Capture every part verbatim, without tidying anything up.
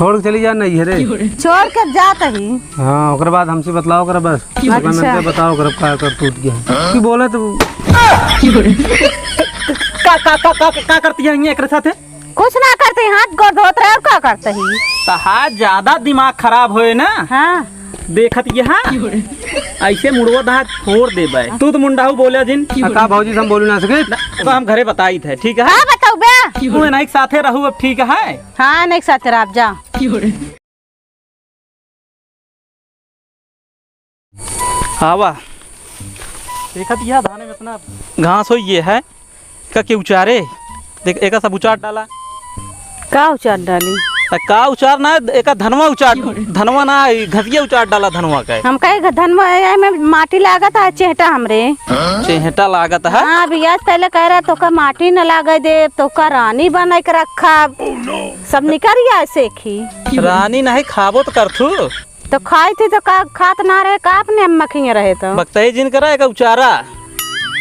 छोड़ के चली जा नैहरे। छोड़ के जात ही। हाँ, ओकरे बाद हमसे बतलाओ कर बस। अच्छा। ओकरे बाद बताओ कर का करतूत क्या है। कि बोले तो का, का, का, का, का करती है ये एकरे साथे? कुछ ना करते, हाथ गोड़ धोत रहे और का करते ही? तहार ज्यादा दिमाग खराब होए ना। हाँ। देखत यहाँ ऐसे मुड़वा दाँत फोड़ देबे। तू तो मुंडाऊ बोले जिन। आ, का भौजी से हम बोलू ना सके? ना, तो हम घरे बताई थे, ठीक है? हाँ, बताऊ बे। तू इन्हीं के साथे रहू अब, ठीक है? हाँ, इन्हीं के साथे रह जा। आवा। देखत यह धाने में इतना घास होई है, का के उचारे? देख, एका सब उचार डाला। का उचार डाली? आ, का उचार ना, एका धनवा उचार, धनवा ना, ई घसिया उचार डाला धनवा का। हम कहे घ-, धनवा, ए, एमे माटी लागत है, चेहटा हमरे। चेहटा लागत है? हाँ, बियाह से पहले कह रहा, तोका माटी न लागे देब, तोका रानी बनाई के रखब। सब निकल गया ऐसे खी। रानी नहीं खाबो तो करथू। तो खाई थी तो का खात ना रहे, का अपने अम्मा खिए रहे तो? बकतई जिन करा, एका उचारा।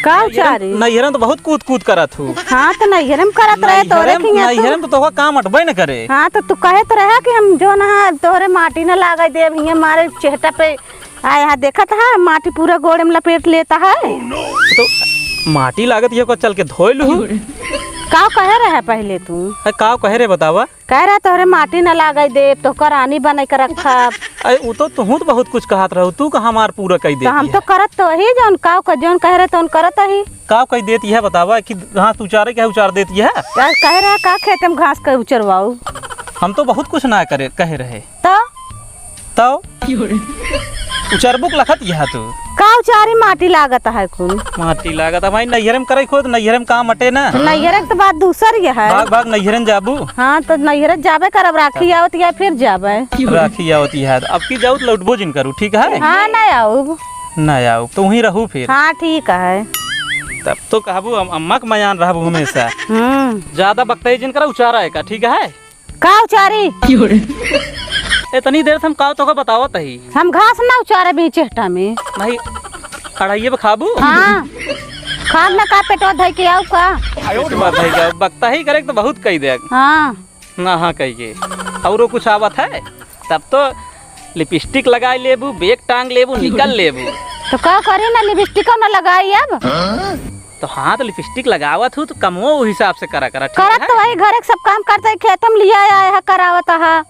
का उचारी? नैहरन तो बहुत कूद कूद करत हूँ। हाँ, तो नैहरे में करत रहे, तोरे नैहरे में, खिए तू। नैहरे में तो तोहका काम अटबे न करे। हाँ, तो तू कहे तो रहे कि हम जो ना तोहरे माटी न लागे देब, हियाँ मारे चेहटा पे आए हा, देखत हा, माटी पूरा गोड़े में लपेट लेता है। तो माटी लागत ये को चल के धोए लू। का कहे रहे पहले तू? अरे, का कहे रे बतावा? कह रहा तोहरे माटी न लागे देब, तोहका रानी बने के रखब। अरे, उ तो तुहू तो बहुत कुछ कहत रहू, तू कहाँ हमार पूरा कई तो देती हम है? तो करत तो ही, जौन काव क-, जौन कह रहे तौन करत ही। काव कई देती है बतावा कि घास उचारे के उचार देती है? का कह रहा का खेते में घास के उचरवाऊ? हम तो बहुत कुछ ना करे, कहे रहे। तो? तो? उचरबुक लखत यह तू। का उचारी माटी लागत है कुल? माटी लागत है भाई, नैहरे में करे खोद, नैहरे में काम अटे ना। नैहरे के तो बात दूसर ही है। भाग, भाग, नैहरे में जाबू। हाँ, तो नैहरे जाबे करब, राखी आवत या फिर जाबे। राखी आवत या, अब की जाऊ तो लौटबो जिन करू, ठीक है? हाँ, ना आऊब। ना आऊब, तो वहीं रहू फिर। हाँ, ठीक है। तब तो कहबू, अम-, अम्मा के मयान रहबू हमेशा। हम्म। ज्यादा बकतई जिन करा, उचारा है का, ठीक है? का उचारी? इतनी देर से हम का तोका बतावत ही। हम घास ना उचारे बीच चेहटा में। नहीं, कढ़ाइए पे खाबू? हाँ। खाब ना का पेटवा धइ के आऊ का? पेटवा धइ के आऊ। बकता ही करे तो बहुत कही दे। हाँ। ना हाँ कही के। औरो कुछ आवत है? तब तो लिपस्टिक लगाई लेबू, बैग टांग लेबू, निकल लेबू। तो का करी ना, लिपस्टिक ना लगाई अब। तो हाँ, तो लिपस्टिक लगावत हूँ तो कमवो उ हिसाब से करा करा, ठीक करत है? तो वही घरे के सब काम करते, खेत में लिया आए है, करावत हा।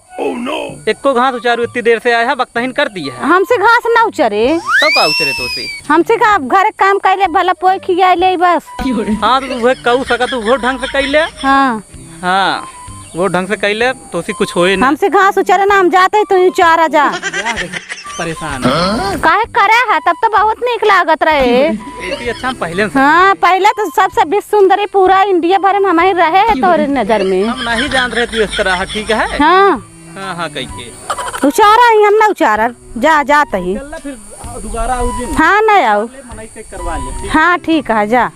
एको घास उचारू इतनी देर से आए है, बकतहिन कर दी है। हमसे घास ना उचरे। तो का उचरे तोसे? हमसे का, घरे काम कैले, भला पोए खियाए ले बस। हाँ, तो तू उहे कहू सकत, तू उहो ढंग से कैले। हाँ। हाँ, वो ढंग से कैले, तोसे कुछ होए ना। हमसे घास उचरे ना, हम जाते ही तू ही चारा जा। परेशान है। काहे करे है, तब तो बहुत नीक लागत रहे। इतनी अच्छा हम पहले से हाँ, पहले तो सबसे विश्व सुंदरी पूरा इंडिया भर में हम ही रहे हैं तोरे नजर में। हम नहीं जान रहे तू इस तरह है, ठीक है? हाँ। हाँ, हाँ, कह के। उचारा ही हम ना उचारब, जा, जात ही। चल ना फिर, दोबारा आऊ जिन। हाँ, ना आऊ। ले, मनई से करवा ले, ठीक? हाँ, ठीक है, जा।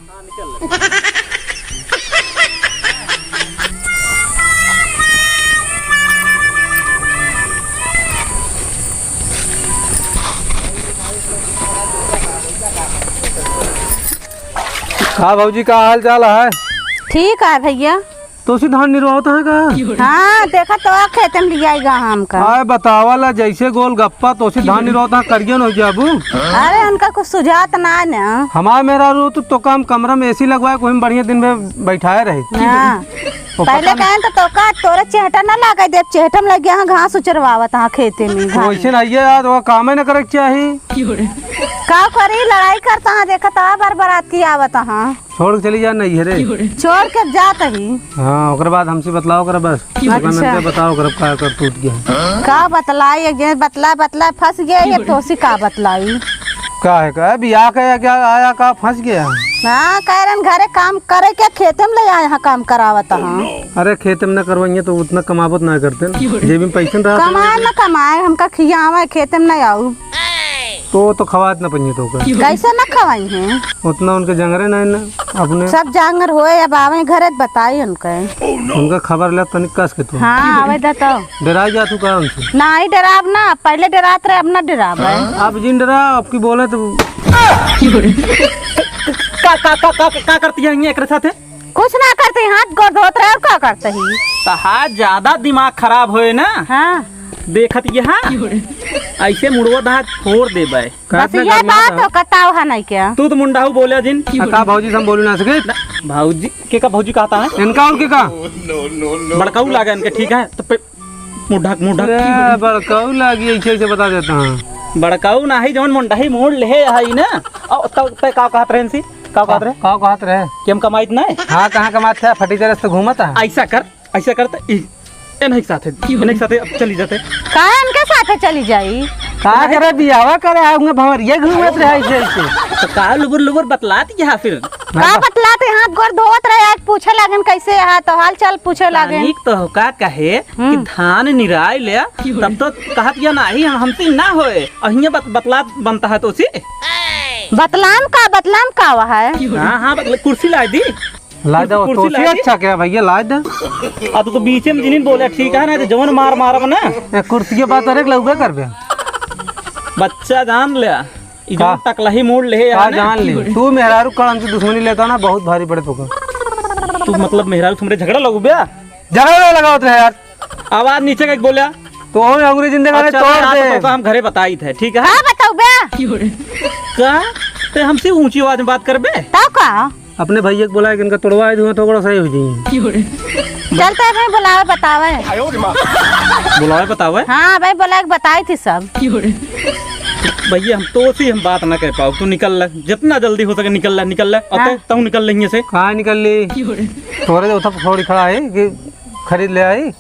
का भौजी, का हाल चाल है? ठीक है भैया। तोसी धान निरवावत है का? हाँ, देखा तो खेते में लियाई गा हमका। आए बतावा ला, जैसे गोलगप्पा तोसी धान निरवावत है, करियन हो जाबू। अरे उनका कुछ सुझात ना है ना। हमार मेहरारू तो, तोका हम कमरा में एसी लगवाए, कोई में बढ़िया दिन में बैठाए रहे। हाँ। पहले कहें तो तोका तोरे चेहटा ना लागे दे, चेहटा में लग गया हाँ, घास उचरवावत हाँ खेते में, घास। वैसे नहीं है यार, वो कामे ना करे के चाही। का करी, लड़ाई करता हाँ, देखा तो बरबरात की आवत हाँ। छोड़ के चली जा नैहरे। छोड़ के जात ही। हाँ, ओकरे बाद हमसे बतलाओ कर बस। अच्छा। ओकरे नंतर बताओ कर का करतूत क्या। का बतलाई, एक जने बतला, बतला फंस गया, ये तोसी का बतलाई। का है का? बियाह का या क्या आया का फंस गया? हाँ, कह रहे हैं घरे काम करे के खेते में ले आए हैं काम करावत हाँ। अरे खेते में ना करवाइए तो उतना कमावत ना करते ना। जेब में पैसे ना रहते। कमाए ना कमाए, हमका खियावे, खेते में ना आऊ। तो, तो खवात ना पइहे तोका। कैसे ना खवाई हैं? उतना उनके जंगरे नहीं ना, अपने। सब जांगर होए, अब आवे घरे त बताई उनके। उनका खबर ले तनिक कस के तू। हाँ, आवे दे तो। डराई जा तू का उनसे? नहीं डराब ना, पहले डरात रहे, अब ना डराब है। अब जिन डरा, अब की बोले तो। का, का, का, का, का करती है ये एकरे साथे? कुछ ना करते, हाथ गोड़ धोत रहे और का करते ही? तहार ज्यादा दिमाग खराब होए ना। हाँ। देखत यहाँ ऐसे मुड़वा दाँत फोड़ देबे। बस ये बात हो, कताव है नहीं क्या? तू तो मुंडाऊ बोले जिन। आ, का भौजी से हम बोलू ना सके? ना, भौजी के का, भौजी कहता है? इनका और के का? बड़काऊ लागे इनके, ठीक है? तो पे-, मुढ़क, मुढ़क। ए, बड़काऊ लागी, ऐसे, ऐसे बता देता हूँ। बड़काऊ नाही, जौन मुंडही मोड़ ले है ना। और तब ते का कहत रहे इनसे? का कहत रहे? का कहत रहे? कि हम कमाइत नहीं? हाँ, कहाँ कमात है? फटी तरह से घूमत है। ऐसा कर, ऐसा करते, ई, इन्हीं के साथे, इन्हीं के साथे अब चली जाते। का इनके साथे चली जाई? का करे, बियावा करे, आऊंगे भंवरिया घूमत रहे ऐसे, ऐसे। तो का लुबुर लुबुर बतलात यहाँ फिर? का बतलात, हाथ गोड़ धोवत रहे, आज पूछे लागन कैसे यहाँ, तो हाल चाल पूछे लागन। तनिक तो का कहे कि हम्म। धान निराय ले, तब तो कहत या नाही, हम, हमसे ना होए, और हियाँ बत-, बतलात बनता है तो उसी। बतलाम का, बतलाम का हुआ है? हाँ, हाँ, बतला, कुर्सी ला दी। ला दे, वो कुर्सी तोसी ला दे। अच्छा क्या भैया, ला दे। अब तो बीचे में जिनिन बोले, ठीक है ना, तो जवन मार मारब ना। ए, कुर्सी के बात अरे लउबे करबे। बच्चा जान ले, ई का? जवन टकलही मोड़ ले का है ना। जान ले, तू मेहरारू कड़न से दुश्मनी लेता ना, बहुत भारी पड़े तोका। तू मतलब मेहरारू से हमरे झगड़ा लगबे? झगड़ा ना लगावत रहे यार। आवाज नीचे का बोला। तो हम अंग्रेजी जिंदगी में अच्छा, तोड़ आज दे। तो हम घरे बताई थे, ठीक है? का बताऊ बे? का? ते हमसे ऊंची आवाज में बात करबे? तब का? अपने भैया के बोलाए कि इनका तोड़वा दे, तो थोड़ा सही हो जाएंगे। चलते भाई, बुलावे बतावे। बुलावे बतावे? हाँ भाई, बुलाए के बताई थी सब। भैया, हम तो से हम बात ना कर पाओ, तू निकल ले, जितना जल्दी हो सके निकल ले, निकल ले। और हाँ। तू, तू निकल ले यहाँ से। कहाँ निकल ले? तोरे जो उठा थोड़ी खड़ा है कि खरीद ले आई।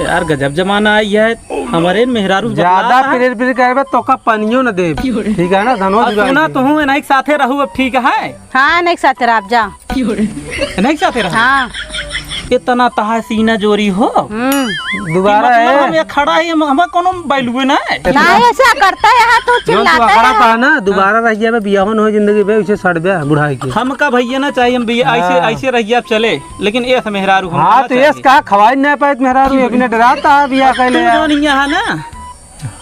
यार, गजब जमाना आई है। हमारे मेहरारू ज्यादा बतलाता है। पिरेर पिरेर करबे तो का पनियो न देब। ठीक है ना, धनवा और जुगाड़ सुना, देब। तू इन्हीं के साथे रहू, अब ठीक है? हाँ, इन्हीं के साथे रह, जा। इन्हीं के साथे रहू? हाँ। इतना तहा सीना जोरी हो। हम्म। दोबारा मतलब है। हम यहाँ खड़ा ही, हम, हमारा कोनो value ना है। ना, ऐसा करता है, यहाँ तू जो तू चिल्लाता अकड़ा है। पा ना, हाँ। दोबारा रह जाबे, बियाह न हो जिंदगी में, उसे सड़बे बुढ़ाई के। हमका भैया ना चाहिए, हम बिया-, ऐसे, हाँ। ऐसे रह जाब चले। लेकिन ये मेहरारू हम हाँ, ना तो ये चाहिए। कहा खवाई ना पाए मेहरारू, ये बिना डराता है, बियाह तू कैले यार। जौन यहाँ है ना,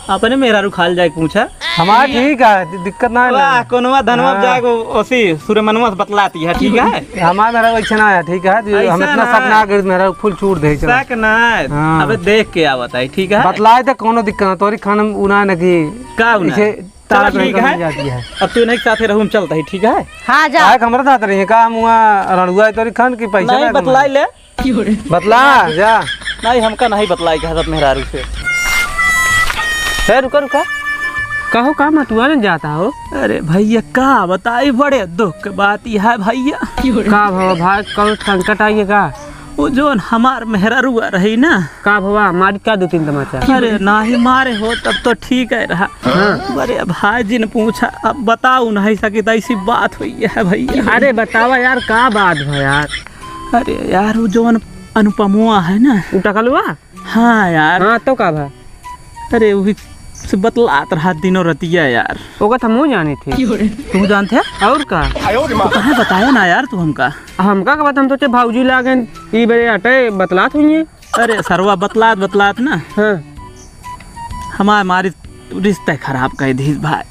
अपने मेहरारू खाल जाए पूछा। हमारा ठीक है, दि-, दिक्कत ना है वाह, ना। कोनवा धनवा हाँ। जाए को ओसी सूर्य मनवा से बतलाती है, ठीक है? हमारा मेहरारू ऐसे ना है, ठीक है? जो हम ऐसा इतना ना शक ना है। कर मेहरारू फुल छूट दे, चलो। शक ना है। हाँ। अबे देख के आवत है, ठीक है? बतलाए तो कोनो दिक्कत ना, तोरी खान उना न की। का उना? इसे चलो, तारक ठीक रहता है। जाती है। अब तू इन्हीं के साथे रहू, हम चलता ही, ठीक है? हाँ, जा। काहे के हमरा साथ रही है? का हम वहाँ रणुआ है तोरी खान की पैसा नहीं, ना बतलाई कमाए? ले। बतला, जा। नहीं, हमका नहीं बतलाई के हजरत मेहरारू से। ए, रुका, रुका। कहो, का मतुआ न जाता हो? अरे भैया, का बताई, बड़े दुख के बात यह है भैया। का भवा भाई, कौन संकट आई है का? वो जौन हमार मेहरारुआ रही ना। का भवा, मारी का दो तीन तमाचा? अरे नाही मारे हो, तब तो ठीक है रहा। हाँ। अरे भाई जिन पूछा, अब बताऊ नहीं सकित, ऐसी बात हुई है भैया। अरे बतावा यार, का बात भा यार? अरे यार, वो जौन अनुपमुआ है ना। उ टकलुआ? हाँ यार। हाँ, तो का भा? अरे, वही से बतलात रहा दिनों रतिया यार। ओका तो हमहू जानी थी। तू जानते है? और का? तो कहे बताया ना यार तू हमका। हमका का बात, हम सोचे भौजी लागन, ई बरे अटे बतलात हुई है। अरे सरवा, बतलात बतलात ना। हाँ। हमार मारी रिश्ते खराब कर दी भाई।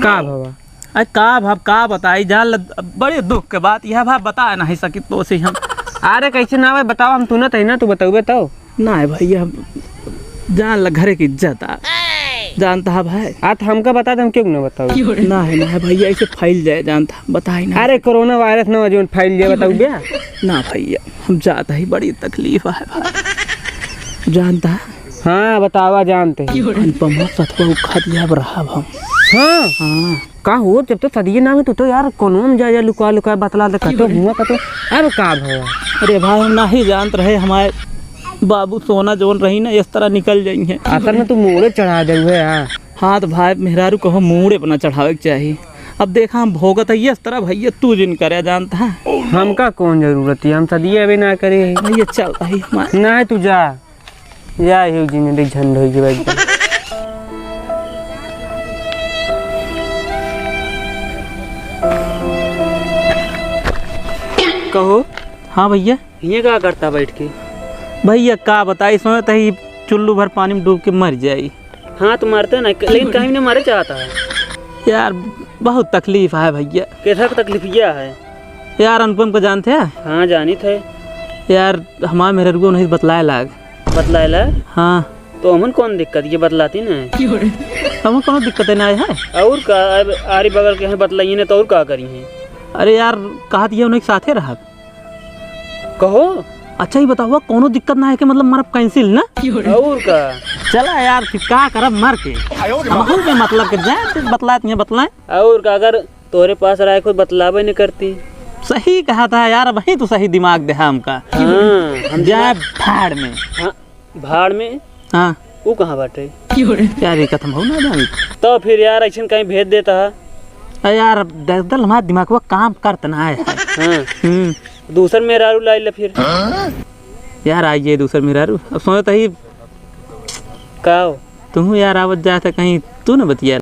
का भवा? अरे का भाव, का बताई, जान ल, बड़े दुख के बात यह भाव बता नहीं सकी तो से हम। अरे कैसे ना भाई, बताओ, हम तू ना तही ना, तू बतउबे तो। ना है भैया, हम जान ल घरे की इज्जत आ, जानता है भाई। आ तो हमका बता दे, हम क्यों ना बताओ? ना है, ना है भैया, ऐसे फैल जाए, जानता, बताई ना। अरे कोरोना वायरस ना हो, जो फैल जाए, बताओ बे। ना भैया, हम जाता ही बड़ी तकलीफ है भाई, जानता। हाँ, बतावा, जानते हैं। अनुपमा सतवा उखा दिया अब रहब हम। हाँ। हाँ। का हो, जब तो सदिये ना में तू तो यार कोनो में जा, जा लुका, लुका बतला दे, कतो हुआ, कतो। अब का भवा? अरे भाई, हम नाही जानत रहे, हमारे बाबू सोना जौन रही ना, इस तरह निकल जाई है। असल में तू मूड़े चढ़ा दे हुए, हाँ। हाँ, तो भाई, मेहरारू कहो मूड़े अपना चढ़ावे के चाही। अब देखा, हम भोगत है इस तरह, भैया, तू जिन करे जानता है। हमका कौन जरूरत है, हम सदिये अबे ना करे हैं। भैया, चल भाई, हमारे ना, तू जा। या ही जिंदगी झंड होई के बैठ गई। कहो। हाँ भैया। ये का करता बैठ के? भैया का बताई, सोचत ही चुल्लू भर पानी में डूब के मर जाई। हाँ तो मरते ना, लेकिन कहीं नहीं मरे चाहता है। यार बहुत तकलीफ है भैया। कैसा तकलीफ यह है? यार, अनुपम को जानते हैं? हाँ, जानित है। यार, हमार मेहररुआ नहीं बतलाए लाग। बतलाए लाग? हाँ। तो हमन कौन दिक्कत, ये बतलाती ना है। हमन कोनो दिक्कत ना है। और का, अब आरी बगल के हैं, बतलाइए ना, तो और का करी हैं? अरे यार, कहत ये उन्हें साथे रहब। कहो। अच्छा, ये बताओ, कोनो दिक्कत ना है कि मतलब मरब cancel ना? और का? चला यार, फिर का करब मर के? हमहू के मतलब के जाए, बतलाए, बतलाए। और का, अगर तोरे पास रहे, खुद बतलावे न करती। सही कहा था यार, वही तो सही दिमाग दे हमका। हाँ, हम जाए दिमाग भाड़ में। हाँ, भाड़ में? हाँ। ऊ कहाँ बाटे? यार, ये कथम हो ना जानी। तो फिर यार, ऐसन कहीं भेज देता है। अरे यार, अब दरअसल हमारा दिमागवा काम करत ना है। हाँ। हम्म। दूसर मेहरारू लाई ले फिर। यार, आइए दूसर मेहरारू। अब सोचत ही का हो? तुहूँ यार आवत जात है कहीं, तू न बतिया।